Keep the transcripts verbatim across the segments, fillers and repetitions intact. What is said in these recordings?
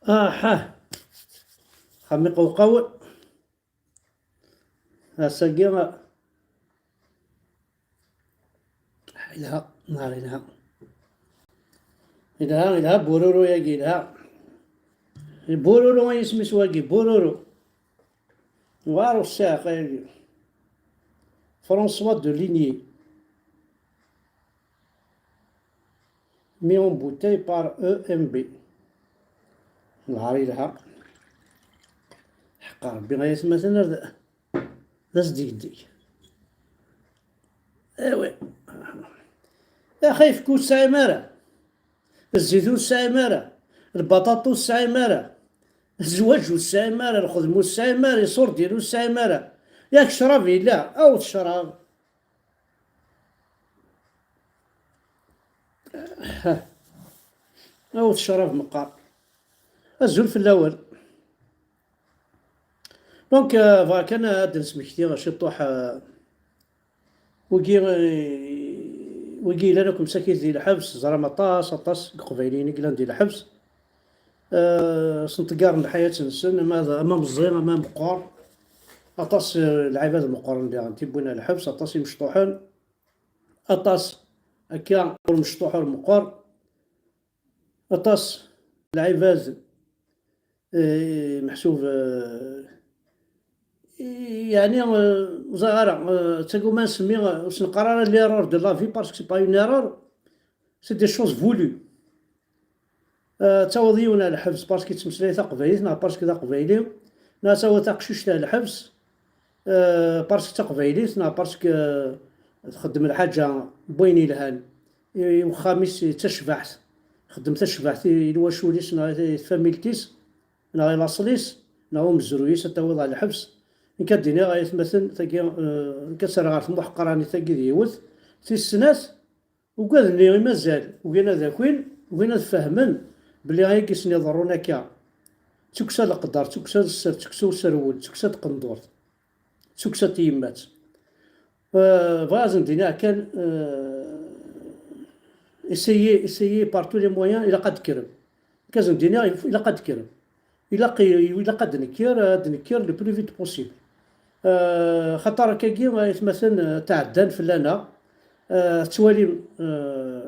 Aha. Xami qawqaw. Ass-agi yelha, nehar yelha. Yelha, yelha bururu-yagi, yelha. Bururu ay isem-is wagi, bururu. War ussiɛqa-yagi. François de Ligny. Mis en bouteille par E M B. Nehar yelha. Ḥeqqa Rebbi ay atmaten, ar d, d asdegdeg. Awi. Ax ayefki ur tesɛim ara. Zzit ur tesɛim ara. Lbaṭaṭa ur tesɛim ara. Zzwaǧ ur tesɛim ara. Lxedma ur tesɛim ara. Iṣurdiyen ur tesɛim ara. Yak ccrab yella. Awet ccrab. Awet ccrab meqqar. Azul fell-awen. Donc, euh, bɣiɣ kan ad d-nesmekti ciṭuḥ, euh, wigi, euh, wigi yellan akk msakit di lḥebs, teẓram aṭas, aṭas n Iqbayliyen i yellan di lḥebs. Euh, senṭeggaren lḥayat-nsen, ama d, ama meẓẓi, ama meqqer. Aṭas, euh, lɛibad meqqren diɣen, tiwwin ar lḥebs, aṭas imecṭuḥen, aṭas akka ur mecṭuḥ ur meqqer. Aṭas lɛibad, eh, meḥsub, eh, yeɛni, eh, ur ẓriɣ ara, eh, ttaguma nsemmi, eh, ur s-neqqar ara l'erreur de la vie, parce que c'est pas une erreur, c'est des choses voulues. Eh, ad tawiḍ yiwen ar lḥebs parce que yettmeslay taqbaylit, neɣ parce que d aqbayli, neɣ ad tawiḍ taqcict ar lḥebs, eh, parce que d taqbaylit, neɣ parce que, eh, txeddem lḥaǧa n wayen yelhan i, i wexxam-is, d tacbaḥt, txeddem tacbaḥt i, i lwacul-is, neɣ i, i tfamilt-is, neɣ i laṣel-is, neɣ umezruy-is, ad tawiḍ ar lḥebs. Nekk ad d-iniɣ ay atmaten, tagi, eh, nekk ad tt-rreɣ ɣer tmuḥqranit-agi d yiwet. Tis snat, ugaden-nni i mazal, ugin ad akin, ugin ad fehmen belli ayagi sen-iḍerrun akka. D tukksa n leqder, d tukksa n sser, d tukksa n userwel, d tukksa n tqendurt, d tukksa n tyemmat. Euh, bɣiɣ ad sen-d-iniɣ kan, euh, essayez, essayez par tous les moyens, ilaq ad d-kkrem. Nekk ad sen-d-iniɣ, ilaq ad d-kkrem. Ilaq, ilaq ad d-nekker, ad d-nekker le plus vite possible. Euh, xaṭer akkagi, ay atmaten, euh, tɛeddan fell-aneɣ. Euh, tettwalim, euh,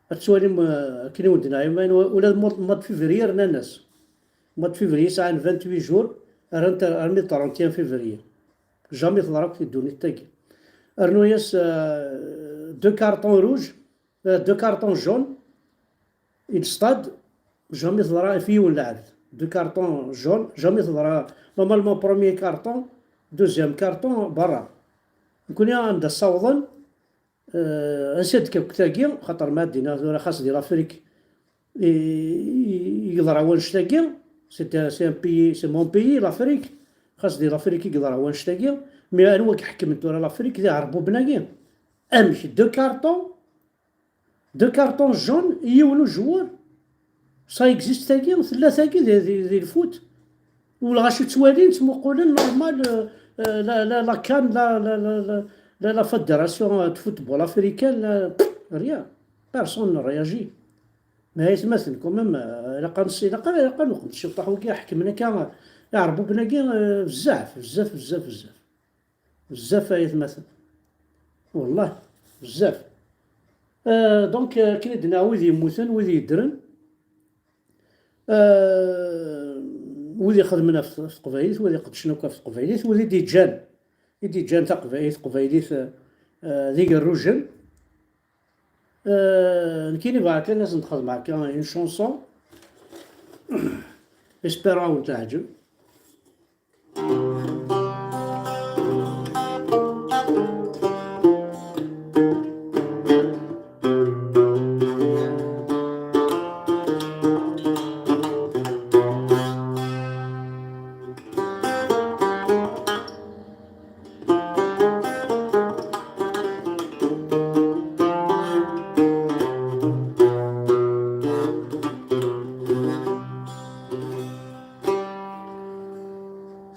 ad tettwalim, euh, akken i wen-d-nɛimen, ula d mois, mois de février rnan-as. Mois de février sɛan vingt-huit jours, rran-t armi d trente et un février. Jamais teḍra akk di ddunit-agi. Rnu-yas, euh, deux cartons rouges, euh, deux cartons jaunes, i stade, jamais teḍra ɣef yiwen lɛebd. Deux cartons jaunes, jamais teḍra. Normalement, premier carton, deuxième carton, berra. Nekni anda ssawḍen, euh, ansi ad d-kak tagi, xaṭer ma ad d-iniɣ tura xas di l'Afrique i, i, i yeḍra wannect-agi, c'est un, c'est un pays, c'est mon pays, l'Afrique. Xas di l'Afrique i yeḍra wannect-agi, mais anwa i iḥekmen tura l'Afrique d iɛerbuben-agi? Amek, deux cartons, deux cartons jaunes i yiwen ujewwur? Ça existe tagi, tella tagi di, di, di lfoot. U lɣaci ttwalin, ttmuqulen, normal, euh, euh, la, la, la can, la, la, la, la, la, la fédération de football africaine, la, rien. Personne ne réagit. Mais ay atmaten, quand même, euh, ilaq ad nes-, ilaq, ilaq ad neqdec ciṭṭaḥ wigi ḥekmen akka, iɛerbuben-agi, euh, bezzaf, bezzaf, bezzaf, bezzaf. Bezzaf ay atmaten. Wallah, bezzaf. Euh, donc, euh, akken i d-nniɣ, wid yemmuten, wid yeddren, euh, wid ixedmen ɣef, ɣef teqbaylit, wid iqeddcen akk ɣef teqbaylit, wid i d-yeǧǧan, i d-yeǧǧan taqba-, i teqbaylit, euh, euh, d igerrujen. Euh, nekkini bɣiɣ kan ad sen-d-xedmeɣ akka une chanson. Espérant ad wen-teɛǧeb.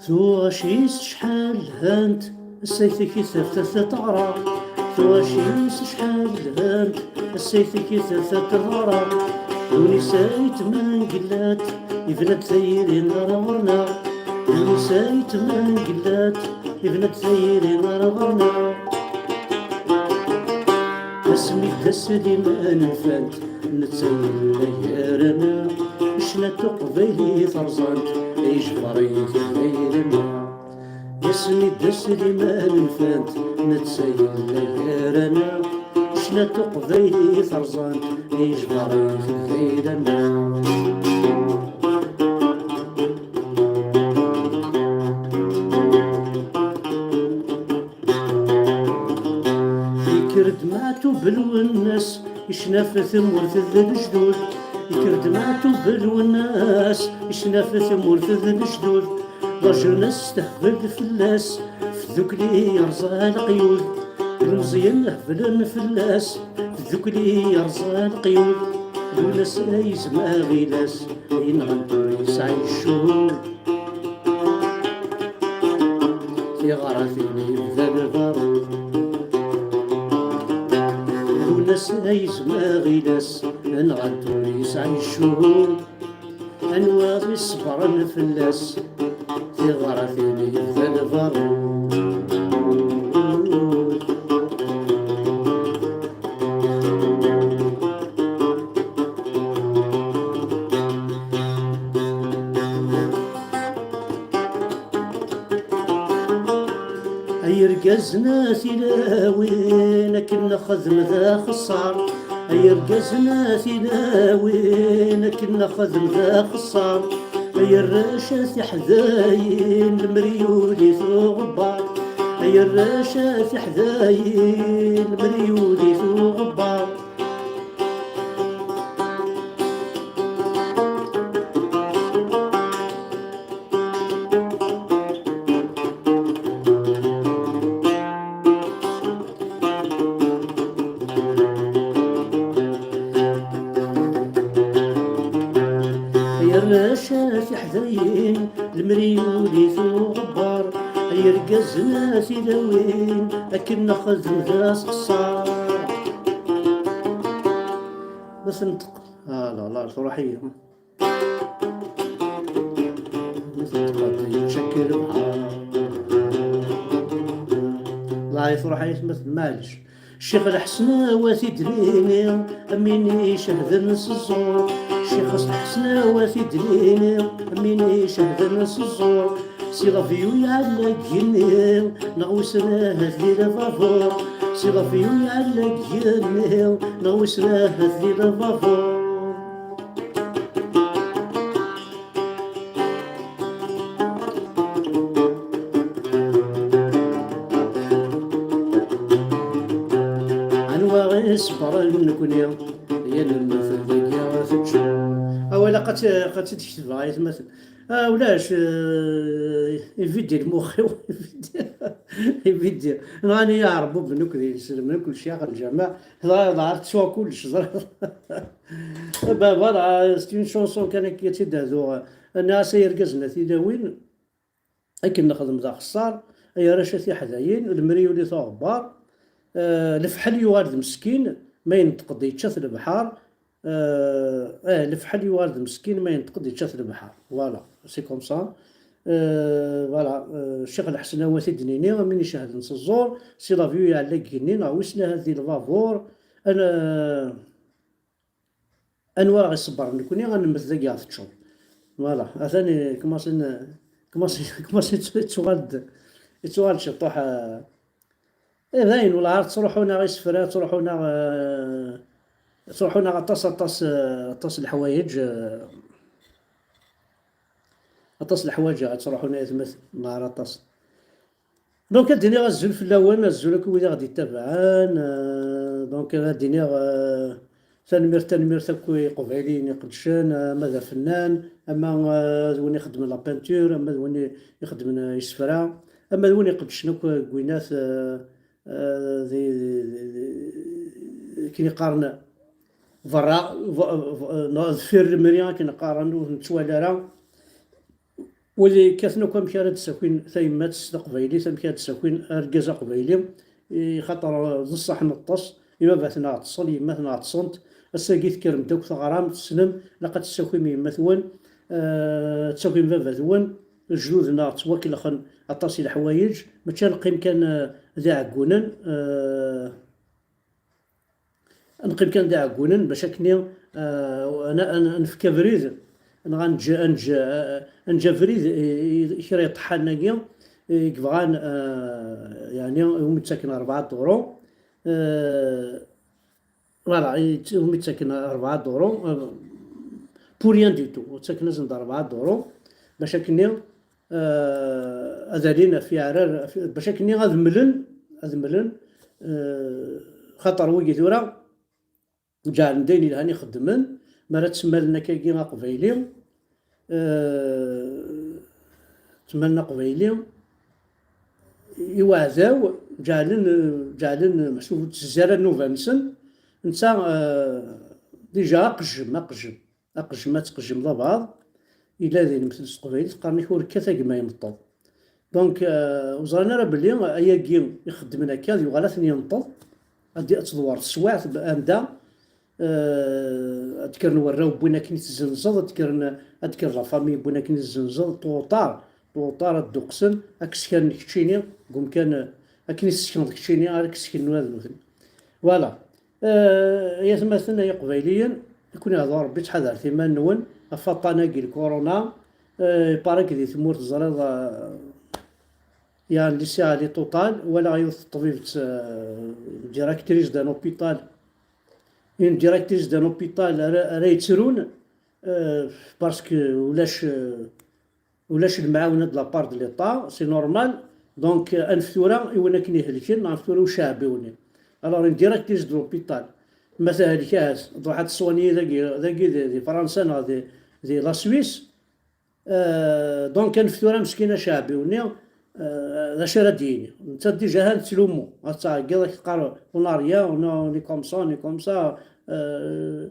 Tuɣac-is acḥal lhant, ass-a i tagi tafat ad teɣra. Tuɣac-is acḥal lhant, ass-a i tagi tafat ad teɣra. Win isayt mengellat, ibna-d tayri ar ɣur-neɣ. Win isayt mengellat, ibna-d tayri ar ɣur-neɣ. Asmi d-tas liman nfant, netta yella gar-aneɣ. Ccna n teqbaylit rẓant, ay jber ayt lgayra-nneɣ. Asmi d-tas liman nfant, netta yella gar-aneɣ. Ccna n teqbaylit rẓant, ay jber ayt lgayra-nneɣ. Yekker-d Meɛtub Lwennas, icna ɣef tmurt d lejdud. Yekker-d Meɛtub Lwennas, icna ɣef tmurt d lejdud. La jeunesse tehbel fell-as, f tdukli yerẓa leqyud. Ilmeẓyen heblen fell-as, f tdukli yerẓa leqyud. Lwennas ay izem aɣilas, yenɣan ur yesɛi ccud. Tiɣratin yebda lbaru. Lwennas ay izem aɣilas, nɣan ur yesɛi ccud. Anwa i ṣebren fell-as? Tiɣratin yebda lbaru. Ay irgazen a tilawin, akken nexdem d axeṣṣar. Ay irgazen a tilawin, akken nexdem d axeṣṣar. Ay arrac a tiḥdayin, lemri yuli-t uɣebbar. Ay arrac a tiḥdayin, lemri yuli-t uɣebbar. Ay arrac a tiḥdayin, lemri yuli-t uɣebbar. Ay irgazen a tilawin, akken nexdem d asqeṣṣar. Ma tenṭeq, ah, la, la, truḥ-iyi. Ma tenṭeq, yečča-k lebḥer. La, truḥ-iyi tma-tneɣ, maɛlic. Ccix Lḥesnaw a t-id-nini, am win icehden s ẓẓur. Ccix Lḥesnaw a t-id-nini, am win icehden s ẓẓur. Si l'avion iɛella deg igenni, neɣ wissen ahat di lbabur. Si l'avion iɛella deg igenni, neɣ wissen ahat di lbabur. Anwa i ṣebbren nekni, yal lmut deg-i teččur. Awal, aqad tt-, aqad tt-id-ketbeɣ, ay atmaten. Ah, ulac, eh, ibiddi lmux-iw, ibiddi, ibiddi. Nɣani aɛerbuben akk d ineslem, akk lecyax n lǧameɛ, dɣa, dɣa tettuɣ kullec, ẓriɣ. Bah, voilà, c'est une chanson kan akka i tt-id-hduɣ. Nniɣ-as ay irgazen a tilawin, akken nexdem d axeṣṣar, ay arrac a tiḥdayin, lemri yuli-t uɣebbar. Eh, lefḥel yuɣal d meskin, ma yenṭeq-d yečča-t lebḥer. Eh, eh, lefḥel yuɣal d meskin, ma yenṭeq-d yečča-t lebḥer. Voilà, c'est comme ça. Eh, voilà, eh, Ccix Lḥesnaw a t-id-nini, am win icehden s ẓẓur, si l'avion iɛella deg igenni, neɣ wissen ahat di lbabur. Ana, anwa i ɣ-iṣebbren nekni, ad nemmet dagi ɣef teččur. Voilà, atan i-, kmasin, kmasin, kmasin yettuɣal-d, yettuɣal-d ciṭuḥ, eh, eh, dayen, wellah, ar ttruḥun-aɣ isefra, ttruḥun-aɣ, eh, ttruḥun-aɣ aṭas, aṭas, eh, aṭas leḥwayeǧ, eh, aṭas leḥwayeǧ ad ttruḥun, ay atmaten, wellah ar aṭas. Donc, ad d-iniɣ azul fell-awen, azul akk wid i ɣ-d-ittabaɛen. Euh, donc, ad d-iniɣ, euh, tanemmirt, tanemmirt akk i Iqbayliyen iqeddcen, ama d afennan, ama, euh, d win ixeddmen la peinture, ama d win ixeddmen, euh, isefra, ama d win iqeddcen akk deg winat, euh, euh, di, di, di, di, akken iqqaren berra, v-, v-, neɣ deffir lemri, akken qqaren, ur nettwali ara. Wid yekkaten akk amek ara d-ssakin tayemmat s taqbaylit, amek ara d-ssakin argaz aqbayli, i xaṭer d ṣṣeḥ neṭṭes, ibabaten-a ṭṭsen, yemmaten-a ṭṭsent, Ass-agi tekkrem-d akk teɣram, tessnem, ilaq ad tessakim yemma-twen, eh, ad tessakim baba-twen, lejdud-nneɣ ttwakelxen aṭas i leḥwayeǧ, mačči ad neqqim kan, eh, d iɛeggunen, eh, ad neqqim kan d iɛeggunen, bac akken, eh, ad, ad, ad nefk abrid, neɣ ad neǧǧ, ad neǧǧ, eh, ad neǧǧ abrid i, i, i kra yeṭṭḥan-agi, i yebɣan, eh, yeɛni, umi ttaken rebɛa duṛu, eh, Voilà, yett-, umi ttaken rebɛa duṛu, euh, pour rien du tout, ttaken-asen-d rebɛa duṛu, bac akkenni, euh, ad alin ɣef yiɛrar, ɣef, bac akkenni ad mlen, ad mlen, euh, xaṭer wigi tura ǧeɛlen d ayen yelhan i xeddmen, mi ara ttmalen akkagi aqbayli, euh, ttmalen aqbayli, i uɛdaw, ǧeɛlen, ǧeɛlen, meḥsub ur ttezzi ara nnuba-nsen, netta, eh, déjà aqejjem, aqejjem, aqejjem, ad tqejjem d abaɛḍ, yella din mtel s teqbaylit, qqaren-ak ur kkat a gma imeṭṭeḍ. Donc, eh, ur ẓran ara belli ayagi i xeddmen akka, ad yuɣal ad ten-yenṭeḍ, ad d-, ad tedwar teswiɛt b-, anda, eh, ad d-kkren warraw wwin akken i tezzenzeḍ, ad d-kkren, ad d-kker la famille wwin akken i tezzenzeḍ, tuṭar, tuṭar ad dduqsen, ad k-skernen keččini, deg umkan, eh, akken i tessekneḍ keččini, ara k-skernen ula d nutni. Voilà. Eh, ay atmaten, ay iqbayliyen, nekkni hḍer Rebbi, ttḥadaret iman-nwen, ɣef waṭṭan-agi, lkuruna, eh, iparak di tmurt, teẓriḍ, eh, ya lisiɣ li Total, walaɣ yiwet n teṭbibt, eh, directrice d'un hôpital, une directrice d'un hôpital ara, ara yettrun, euh, parce que ulac, euh, ulac lemɛawna de la part de l'État, c'est normal. Donc, euh, anef tura i win akken ihelken, anef tura i uceɛbi-wni. Alors, une directrice de l'hôpital, ma tehlek ahat, tṛuḥ ad tsoigner dagi, dagi di, di Fransa neɣ di, di la Suisse, Euh, donc, anef tura meskin aceɛbi-wni, euh, d acu ara d-yini? Netta déjà ha nettlummu, ad teɛeggiḍ, ad k-teqqar on a rien, on a, on est comme ça, on est comme ça. Euh,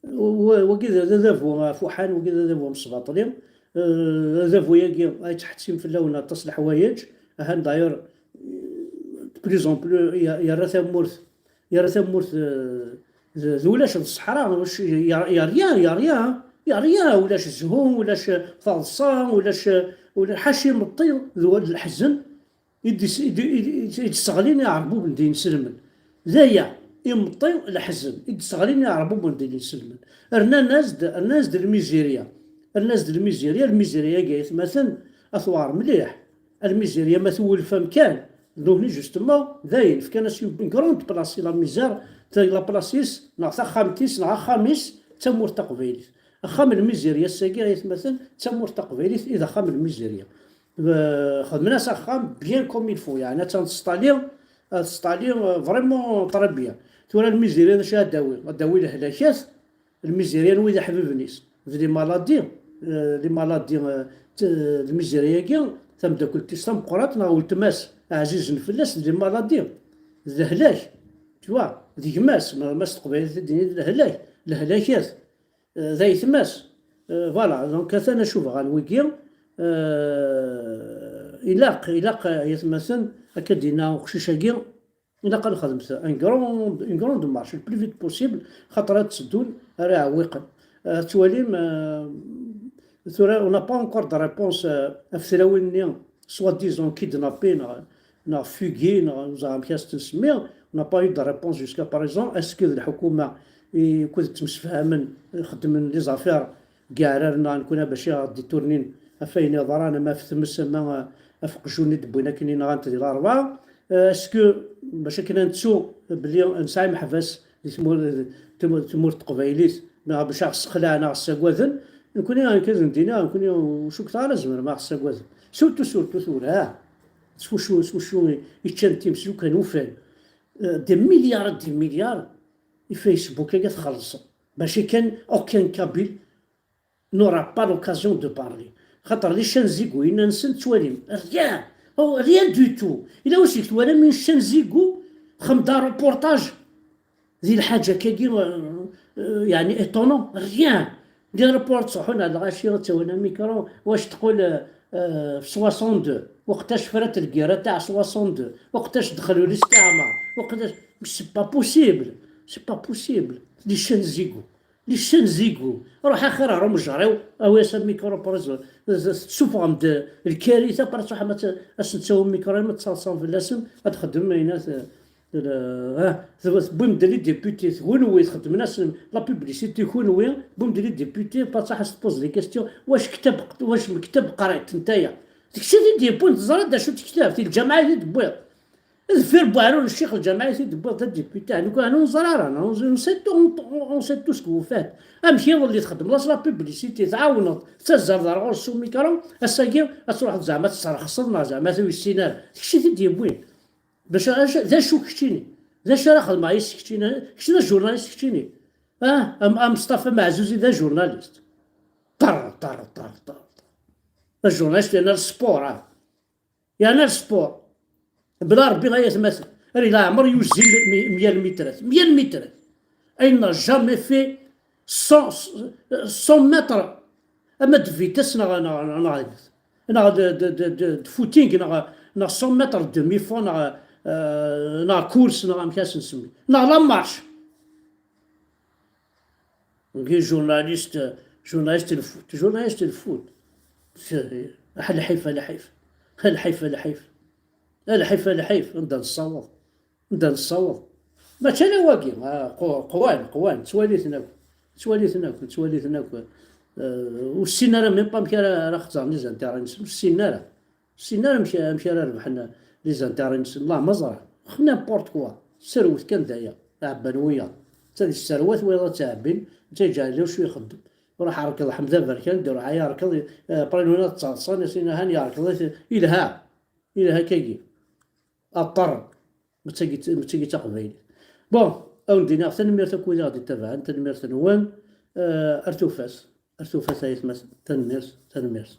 wa-, wagi d, d adabu afuḥan, wagi d adabu amesbaṭli. Euh, adabu-agi ay yettḥettim fell-awen aṭas leḥwayeǧ. Ahan d'ailleurs, de plus en plus, ye-, yerra tamurt yerra tamurt, eh, d, d ulac, d ṣṣeḥra, ulac, y a, y a rien, y a rien, y a rien, ulac zzhu, ulac taḍsa, ulac, ulac ḥaca imeṭṭi d wa-, d leḥzen i d-, i d-, i d-, i d-, i d-sseɣlin iɛerbuben d inselmen. D aya, imeṭṭi, leḥzen, i d-sseɣlin iɛerbuben d inselmen. Rnan-as-d, rnan-as-d lmizirya. Rnan-as-d lmizirya, lmizirya-agi, ay atmaten, ad tewɛer mliḥ. Almizirya ma twulfam kan, d nutni justement, dayen, fkan-as une grande place i la misère, la place-is, neɣ taxxamt-is, neɣ axxam-is, d tamurt taqbaylit. Axxam n lmizirya ass-agi, ay atmaten, d tamurt taqbaylit i d axxam n lmizirya. Eh, xedmen-as axxam bien comme il faut, yeɛni ad tesṭali, ad tesṭali, eh, vraiment très bien. Tura lmizirya d acu ad d-tawi? Ad d-tawi lehlakat, lmizirya n wid iḥbiben-is, d les maladies, euh, les maladies, euh, t-, lmizirya-agi, tameddakelt-is tameqqrant neɣ weltma-s ɛzizen fell-as, d les maladies, d lehlak, tu vois, d gma-s, ma, ma s teqbaylit i d-nini d lehlak, lehlakat, euh, d aytma-s. Euh, voilà, donc atan acu bɣan wigi, euh, ilaq, ilaq, ay atmaten, akka d-yenna uqcic-agi, ilaq ad nexdem un grand, une grande marche le plus vite possible, xaṭer ad tteddun ara iɛewwiqen. Euh, tettwalim, euh, tura, on n'a pas encore de réponse, euh, ɣef tlawin-nni, soi-disant kidnappé, neɣ, neɣ fugué, neɣ ur ẓriɣ amek ad s-nsemmi, on n'a pas eu de réponse jusqu'à présent. Est-ce que d lḥukuma i, ukud ttemsefhamen, xeddmen les affaires, deg iɛrar-nneɣ nekkni bac ad d-iturnin ɣef wayen yeḍran, ama ɣef tmes, ama ɣef uqjun i d-wwin akken i nɣant di Larebɛa. Euh, est-ce que, bac akken ad nettu belli nesɛa imeḥbas di tmur-, tmur-, tmurt teqbaylit, neɣ bac ad ɣ-ssexlaɛen, ad ɣ-ssagaden, nekkni akken d-nini, nekkni ur cukkeɣ ara zemren ad ɣ-ssagaden. Surtout, surtout tura, ah, s wacu, s wacu i ččan times lukan ufan, euh, des milliards et des milliards i Facebook-agi ad txellṣen. Bac akken aucun Kabyle n'aura pas l'occasion de parler. Xaṭer les chaînes zigouyines-nsen ttwalim. Rien. Oh, rien du tout. Ila ur twalam une chaîne zigo txeddem un reportage di lḥaǧa-agi, euh, euh, yeɛni étonnant. Rien. Des reporters ttruḥun ar lɣaci, ttawin amicro, wac teqqul, euh, euh, soixante-deux. Waqtac frat lgirra taq soixante-deux. Waqtac dexlu listiɛmar. Waqtac, mais c'est pas possible. C'est pas possible. Les chaînes égaux. Les chaînes égaux. Ruḥ axir ar umejraw, awi-as amikru, tettsufɣem-d lkarita, après tṛuḥem ad s-tawi amikru, ma tettaḍsam fell-asen, ad txeddmem ayen, ah, tewwim-d les députés, kunwi txeddmem-asen la publicité, kunwi tewwim-d les députés, après tṛuḥ ad s-tpoẓem des questions, wac ktab, wac mektab qrant netta-ya. D kečč i t-id-yewwin, teẓriḍ d acu tektabt, i lǧameɛ i t-id-tewwiḍ. Deffir Buɛrur n Ccix, lǧameɛ i t-id-tewwiḍ d adéputé, nekkni ur neẓri ara, on, on sait, on, on, on sait tout ce que vous faites. Amek iḍelli txeddmeḍ-as la publicité, tɛawneḍ, tettazzaleḍ ar ɣur-s s umikru, ass-agi ad truḥeḍ zeɛma ad tesserxseḍ neɣ zeɛma ur yessin ara. D kečč i t-id-yewwin. Bac acu, d acu keččini? D acu ara xedmeɣ yis keččini? Kečč d ajurnalist keččini. Ah, am, am Mustafa Maɛzuzi d ajurnalist. Ṭerr, ṭerr, ṭerr, ṭerr, ṭerr. Ajurnalist yerna sport, ah. Yerna sport. Bla Rebbi ay atmaten. Ar leɛmer yuzzil mi-, mya lmitrat. Mya lmitrat. Il n'a jamais fait cent, cent mètres. Ama de vitesse neɣ, neɣ, neɣ, neɣ, neɣ de, de, de, de, de footing, neɣ, neɣ cent mètres de demi-fond, neɣ, euh, neɣ course, neɣ amek ad s-nsemmi. Neɣ la marche. Ngi journaliste, journaliste de foot, journaliste de foot. C'est, ah, lḥif, ah, lḥif. Ah, lḥif, ah, lḥif. Ah, lḥif, ah, lḥif. Anda nessaweḍ. Anda nessaweḍ. Mačči ala wagi. Ah, qu-, qwan, qwan. Ttwali-ten akk. Ttwali-ten akk, ttwali-ten akk. Euh, ur ssinen ara même pas amek ara, ara xezzren les intérêts-nsen. Ur ssinen ara. Ur ssinen ara amek, amek ara rebḥen les intérêts-nsen. Lah ma ẓran. N'importe quoi. Serwet kan d aya. Ɛebban wiyaḍ. Netta di sserwat, wiyaḍ ad ttɛebbin. Netta yeǧǧa lewc u ixeddem. Ruḥ rkeḍ Ḥmed Aberkan, d ruḥ ay rkeḍ, eh, Prinuna tettaḍsan, asin ahan yerkeḍ, yelha. Yelha kagi. Aṭer. Mattagi, mattagi d taqbaylit. Bon, ad wen-d-iniɣ tanemmirt akk wid i ɣ-d-ittabaɛen, tanemmirt-nwen. Eh, ar tufat. Ar tufat ay atmaten. Tanemmirt, tanemmirt.